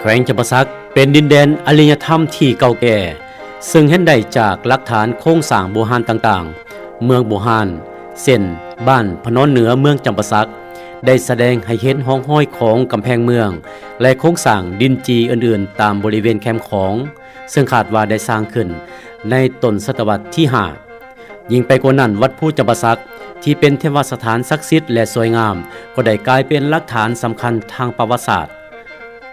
ແຂວງຈຳປາສັກເປັນດິນແດນອາລິຍະທຳທີ່ເກົ່າແກ່, ເຊິ່ງເຫັນໄດ້ຈາກຫຼັກຖານໂຄງສ້າງບູຮານຕ່າງໆ. ເມືອງບູຮານ ເຊັ່ນ ບ້ານພະນອນເໜືອເມືອງຈຳປາສັກ ໄດ້ສະແດງໃຫ້ເຫັນຮ່ອງຮອຍຂອງກຳແພງເມືອງ ແລະ ໂຄງສ້າງດິນຈີ່ອື່ນໆຕາມບໍລິເວນແຄມຂອງ, ເຊິ່ງຄາດວ່າໄດ້ສ້າງຂຶ້ນໃນຕົ້ນສະຕະວັດທີຫ້າ. ຍິ່ງໄປກວ່ານັ້ນ, ວັດພູຈຳປາສັກ ທີ່ເປັນເທວະສະຖານສັກສິດ ແລະ ສວຍງາມ ກໍໄດ້ກາຍເປັນຫຼັກຖານສຳຄັນທາງປະຫວັດສາດ.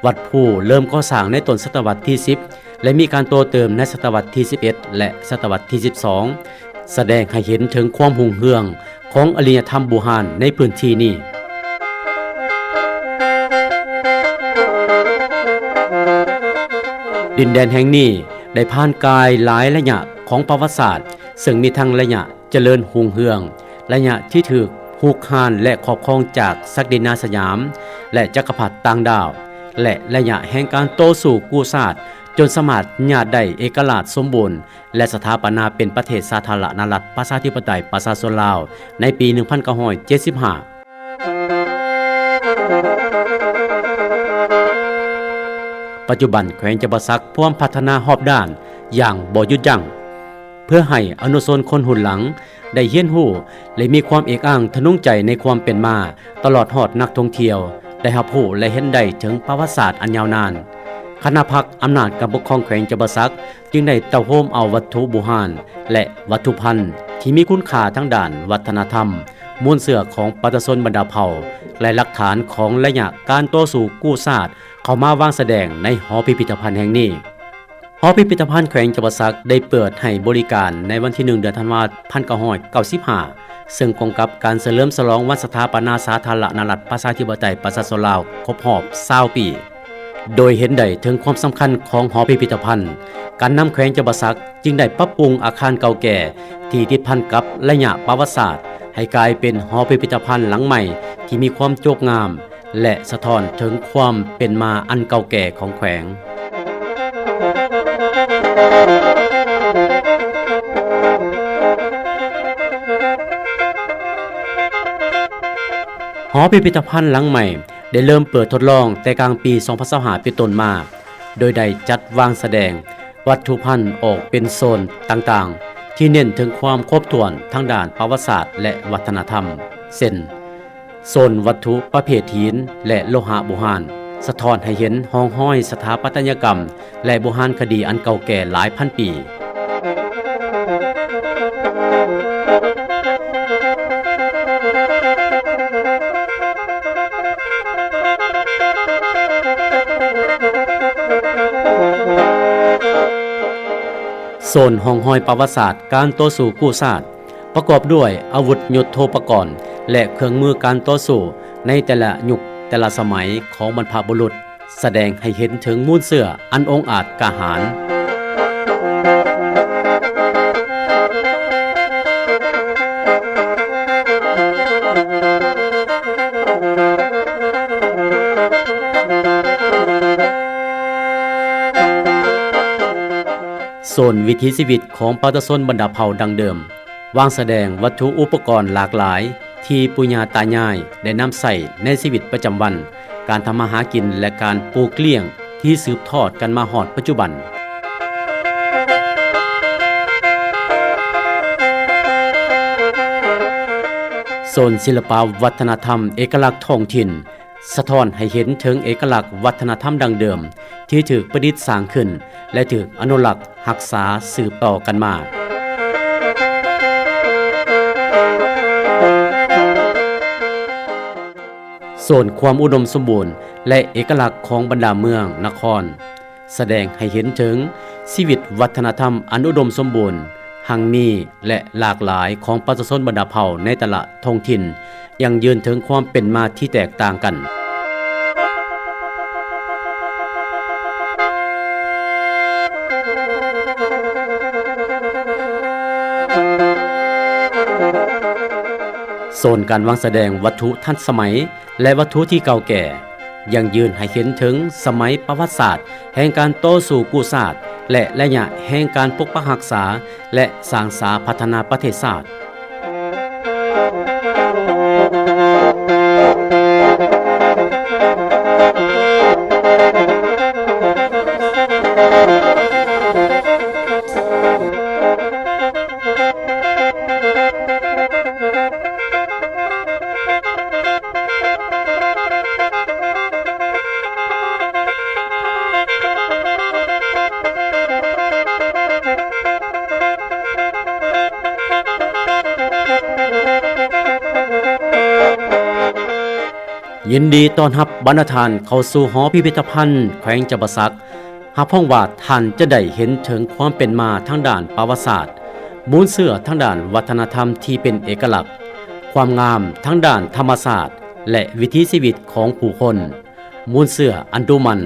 ວັດພູເລີ່ມກໍ່ສ້າງໃນຕົ້ນສະຕະວັດທີສິບ ແລະ ມີການຕໍ່ເຕີມໃນສະຕະວັດທີສິບເອັດ ແລະ ສະຕະວັດທີສິບສອງ ສະແດງໃຫ້ເຫັນເຖິງຄວາມຮຸ່ງເຮືອງຂອງອາລິຍະທຳບູຮານໃນພື້ນທີ່ນີ້. ດິນແດນແຫ່ງນີ້ໄດ້ຜ່ານກາຍຫຼາຍໄລຍະຂອງປະຫວັດສາດ, ເຊິ່ງມີທັງໄລຍະ ຈະເລີນຮຸ່ງເຮືອງ, ໄລຍະທີ່ຖືກຮຸກຮານ ແລະ ຄອບຄອງຈາກສັກດິນາສະຫຍາມ ແລະ ຈັກກະພັດຕ່າງດ້າວ ແລະ ໄລຍະແຫ່ງການຕໍ່ສູ້ກູ້ຊາດ ຈົນສາມາດຍາດໄດ້ເອກະລາດສົມບູນ ແລະ ສະຖາປະນາເປັນປະເທດສາທາລະນະລັດ ປະຊາທິປະໄຕ ປະຊາຊົນລາວ ໃນປີໜຶ່ງພັນເກົ້າຮ້ອຍເຈັດສິບຫ້າ. ປັດຈຸບັນແຂວງຈຳປາສັກພວມພັດທະນາຮອບດ້ານຢ່າງບໍ່ຢຸດຢັ້ງ ເພື່ອໃຫ້ອະນຸຊົນຄົນຮຸ່ນຫຼັງໄດ້ຮຽນຮູ້ ແລະ ມີຄວາມເອກອ້າງທະນົງໃຈໃນຄວາມເປັນມາ, ຕະຫຼອດຮອດນັກທ່ອງທ່ຽວໄດ້ຮັບຮູ້ ແລະ ເຫັນໄດ້ເຖິງປະຫວັດສາດອັນຍາວນານ. ຄະນະພັກອຳນາດການປົກຄອງແຂວງຈຳປາສັກ ຈຶ່ງໄດ້ເຕົ້າໂຮມເອົາວັດຖຸບູຮານ ແລະ ວັດຖຸພັນທີ່ມີຄຸນຄ່າທາງດ້ານວັດທະນະທຳ, ມູນເຊື້ອຂອງປະຊາຊົນບັນດາເຜົ່າ ແລະ ຫຼັກຖານຂອງໄລຍະການຕໍ່ສູ້ກູ້ຊາດ ເຂົ້າມາວາງສະແດງໃນຫໍພິພິທະພັນແຫ່ງນີ້. ຫໍພິພິທະພັນແຂວງຈຳປາສັກໄດ້ເປີດໃຫ້ບໍລິການໃນວັນທີໜຶ່ງ ເດືອນທັນວາ ພັນເກົ້າຮ້ອຍເກົ້າສິບຫ້າ ເຊິ່ງກົງກັບການສະເຫຼີມສະຫຼອງວັນສະຖາປະນາສາທາລະນະລັດ ປະຊາທິປະໄຕ ປະຊາຊົນລາວ ຄົບຮອບຊາວປີ. ໂດຍເຫັນໄດ້ເຖິງຄວາມສຳຄັນຂອງຫໍພິພິທະພັນ, ການນຳແຂວງຈຳປາສັກຈຶ່ງໄດ້ປັບປຸງອາຄານເກົ່າແກ່ທີ່ຕິດພັນກັບໄລຍະປະຫວັດສາດ ໃຫ້ກາຍເປັນຫໍພິພິທະພັນຫຼັງໃໝ່ທີ່ມີຄວາມໂຈກງາມ ແລະ ສະທ້ອນເຖິງຄວາມເປັນມາອັນເກົ່າແກ່ຂອງແຂວງ. ຫໍພິພິທະພັນຫຼັງໃໝ່ ໄດ້ເລີ່ມເປີດທົດລອງແຕ່ກາງປີສອງພັນຊາວຫ້າເປັນຕົ້ນມາ, ໂດຍໄດ້ຈັດວາງສະແດງວັດຖຸພັນອອກເປັນໂຊນຕ່າງໆ ທີ່ເນັ້ນເຖິງຄວາມຄົບຖ້ວນທາງດ້ານປະຫວັດສາດ ແລະ ວັດທະນະທຳ ເຊັ່ນ ໂຊນວັດຖຸປະເພດຫີນ ແລະ ໂລຫະບູຮານ, ສະທ້ອນໃຫ້ເຫັນຮ່ອງຮອຍສະຖາປັດຕະຍະກຳ ແລະ ບູຮານຄະດີອັນເກົ່າແກ່ຫຼາຍພັນປີ. ໂຊນຮ່ອງຮອຍປະຫວັດສາດການຕໍ່ສູ້ກູ້ຊາດ ປະກອບດ້ວຍອາວຸດຍຸດໂທປະກອນ ແລະ ເຄື່ອງມືການຕໍ່ສູ້ໃນແຕ່ລະຍຸກແຕ່ລະສະໄໝຂອງບັນພະບຸລຸດ, ສະແດງໃຫ້ເຫັນເຖິງມູນເຊື້ອອັນອົງອາດກ້າຫານ. ໂຊນວິຖີຊີວິດຂອງປະຊາຊົນບັນດາເຜົ່າດັ້ງເດີມ ວາງສະແດງວັດຖຸອຸປະກອນຫຼາກຫຼາຍທີ່ປູ່ຍ່າຕາຍາຍໄດ້ນຳໃຊ້ໃນຊີວິດປະຈຳວັນ, ການທຳມາຫາກິນ ແລະ ການປູກລ້ຽງທີ່ສືບທອດກັນມາຮອດປັດຈຸບັນ. ໂຊນສິລະປະວັດທະນະທຳເອກະລັກທ້ອງຖິ່ນ ສະທ້ອນໃຫ້ເຫັນເຖິງເອກະລັກວັດທະນະທຳດັ້ງເດີມທີ່ຖືກປະດິດສ້າງຂຶ້ນ ແລະ ຖືກອະນຸລັກຮັກສາສືບຕໍ່ກັນມາ. ໂຊນຄວາມອຸດົມສົມບູນ ແລະ ເອກະລັກຂອງບັນດາເມືອງນະຄອນ ສະແດງໃຫ້ເຫັນເຖິງຊີວິດວັດທະນະທຳອັນອຸດົມສົມບູນ, ຮັ່ງມີ ແລະ ຫຼາກຫຼາຍຂອງປະຊາຊົນບັນດາເຜົ່າໃນແຕ່ລະທ້ອງຖິ່ນ ຢັ້ງຢືນເຖິງຄວາມເປັນມາທີ່ແຕກຕ່າງກັນ. ໂຊນການວາງສະແດງວັດຖຸທັນສະໄໝ ແລະ ວັດຖຸທີ່ເກົ່າແກ່ ຢັ້ງຢືນໃຫ້ເຫັນເຖິງສະໄໝປະຫວັດສາດແຫ່ງການຕໍ່ສູ້ກູ້ຊາດ ແລະ ໄລຍະແຫ່ງການປົກປັກຮັກສາ ແລະ ສ້າງສາພັດທະນາປະເທດຊາດ. ຍິນດີຕ້ອນຮັບບັນດາທ່ານເຂົ້າສູ່ຫໍພິພິທະພັນແຂວງຈຳປາສັກ. ຮັບຮອງວ່າທ່ານຈະໄດ້ເຫັນເຖິງຄວາມເປັນມາທາງດ້ານປະຫວັດສາດ, ມູນເຊື້ອທາງດ້ານວັດທະນະທຳທີ່ເປັນເອກະລັກ, ຄວາມງາມທາງດ້ານທຳມະຊາດ ແລະ ວິຖີຊີວິດຂອງຜູ້ຄົນ, ມູນເຊື້ອອັນດຸໝັ່ນ,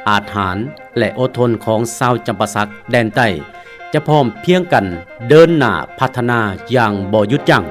ອາດຫານ ແລະ ອົດທົນຂອງຊາວຈຳປາສັກແດນໃຕ້ ຈະພ້ອມພຽງກັນເດີນໜ້າພັດທະນາຢ່າງບໍ່ຢຸດຢັ້ງ.